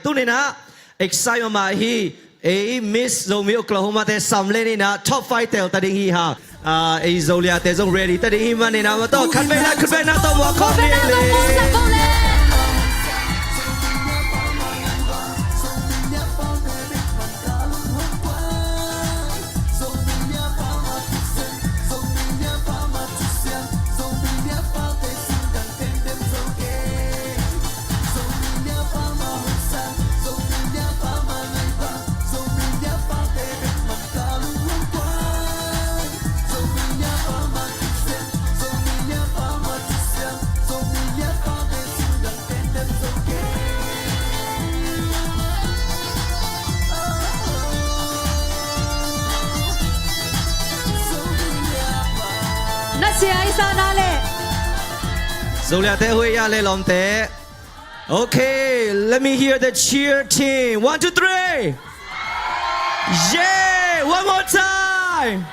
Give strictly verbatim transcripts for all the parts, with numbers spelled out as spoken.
Tuni-in ah excite mahmah hi. Ei Miss Zomi Oklahoma te sam le ni-in ah top five tel ta ding hi hang. Ah, ei Zolia te zong ready ta ding hi manin ah, maw, tawh khatvei la khatvei na tawh muak khawm ni le. Na sia i sa na le. Zolia te hui ya le lawmte. Okay, let me hear the cheer team. One, two, three. Yeah, one more time.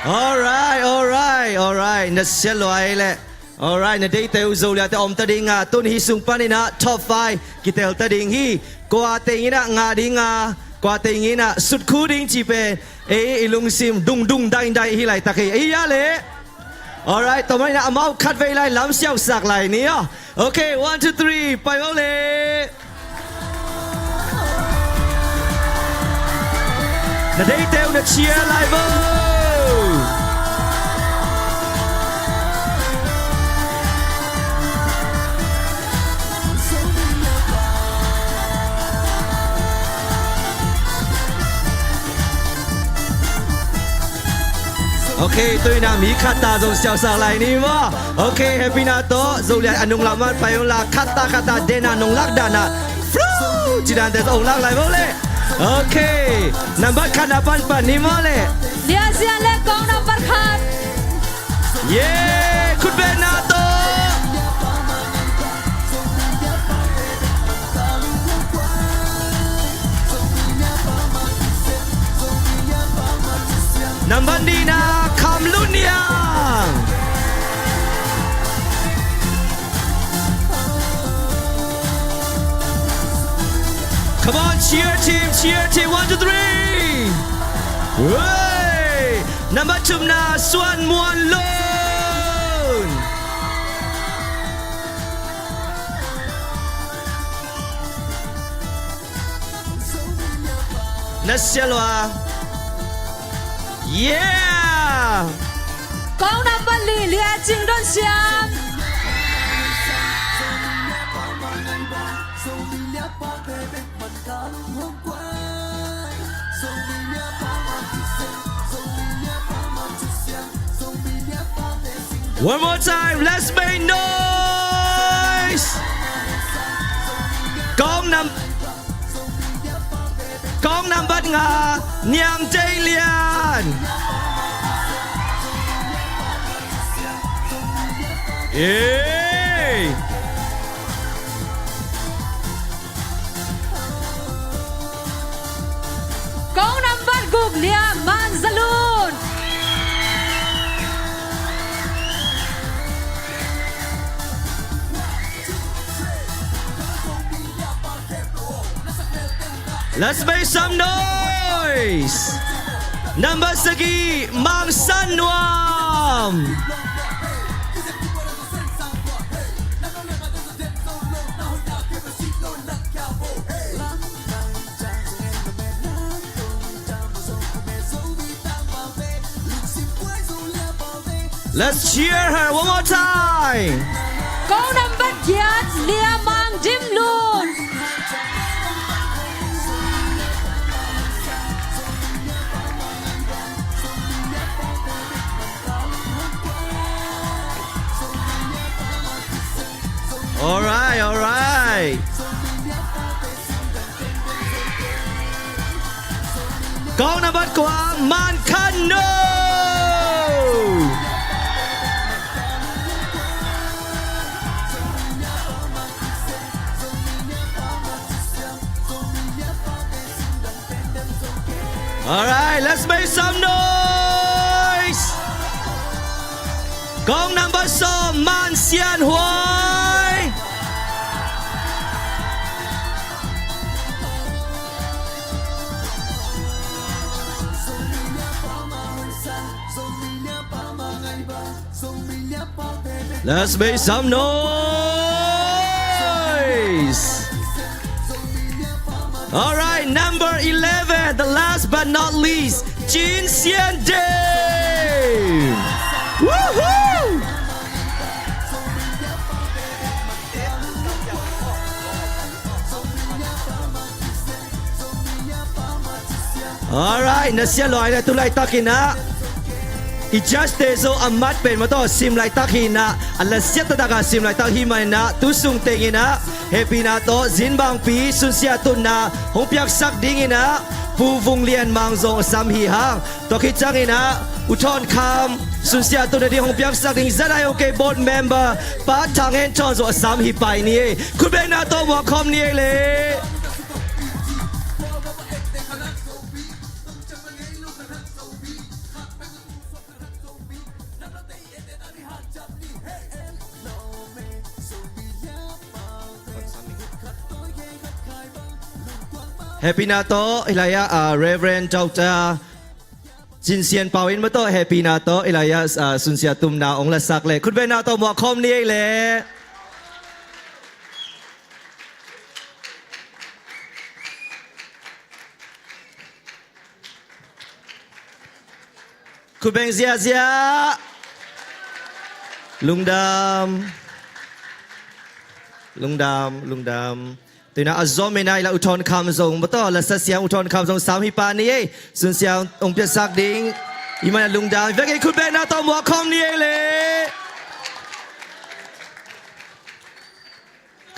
All right, all right, all right. Na sia lua le. Alright, na deite uh Zolia te om ta ding a, tun hih sung panin ah top five kitel ta ding hi. Kua teng in ah ngah ding a, kua teng in ah sut khu ding cih pen ei i lungsim dungdung daidai hi laitak hi. Ei ya le. Alright, tua manin ah amau khatvei lai lam siausak lai ni aw. Okay, one, two, three, pai vo le. Na deite uh na cheer lai vo. Okay, tu-in ah mi khat ta zong siausak lai ni maw. Okay, happy na tawh Zolia a nunglak man pai un la, khat ta khat ta den a nunglak dan a. Fru! Ci dan te zong lak lai vo le. Okay, nambat khat na panpan ni maw le. Lia Sian le kong nambat khat. Yeah, khut beng na tawh. Nambat nihna Kham Lun Niang. Come on, cheer team, cheer team, one, two, three. Hey! Nambat thumna Suan Muan Lun. Na sia lua. Yeah! Kong nambat li, Lia Cing Don Siam. One more time, let's make noise. Kong nam, kong nambat nga, Niam Tei Lian. Hey. Kong nambat guk Lia Man Za Lun. Let's make some noise. Nambat sagih Mang San Nuam. Let's cheer her one more time. Kong nambat giat Lia Mang Dim Lun. Alright, alright. Kong nambat kua Man Khan No. Alright, let's make some noise. Kong nambat sawm Man Sian Huai. Let's make some noise. All right, number eleven, the last but not least, Cin Sian Dave. Woohoo! Alright, na sia luai na tu laitak in ah i judge te zo a mat pen maw taw sim laitak hi in ah, a la siat taktak a sim laitak hi man in ah, tu sung teng in ah hehpihna tawh zinbangpi sunsia tunna hong piaksak ding in ah Pu Vung Lian Mang zong a sam hi hang. Tua khit ciangin ah U Thawn Kham sunsia tunna ding hong piaksak ding, Za Dai Hong Kei board member Pa Thang Hen Thawn zong a sam hi pai ni ei. Khutbetna tawh muak khawm ni ei le. Hehpihna tawh hih lai ah, ah, Reverend Doctor Cin Sian Pau in maw taw hehpihna tawh hih lai ah, ah, sunsia tunna hong lasak le. Khutbetna tawh muak khawm ni ei le. Khutbeng ziahziah. Lungdam. Lungdam, lungdam. Tuina a zom ina i la U Thawn Kham zong maw taw, la sa siang U Thawn Kham zong sam hi pa ni ei. Sunsia hong piaksak ding. I man a lungdam. Vek ei khutbetna tawh muak khawm ni ei le.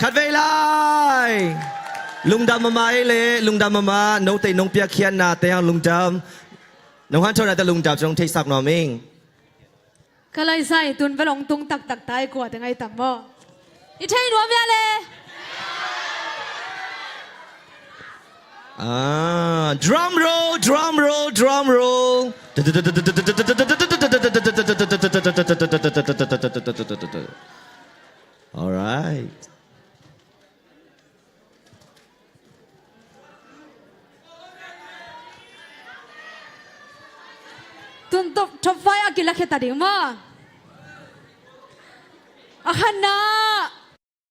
Khatvei lai. Lungdam mama ei le, lungdam mama, note nong piakkhiatna te hang lungdam. Nong hanthawnna te lungdam, nong theisak nuam ing. Ka laisai tun vel hong tung taktak tai kua te ngai tam maw? I thei nuam ia le. Ah, drum roll, drum roll, drum roll. Alright. Tun top, top five a kilakhia ta ding maw? A khanna.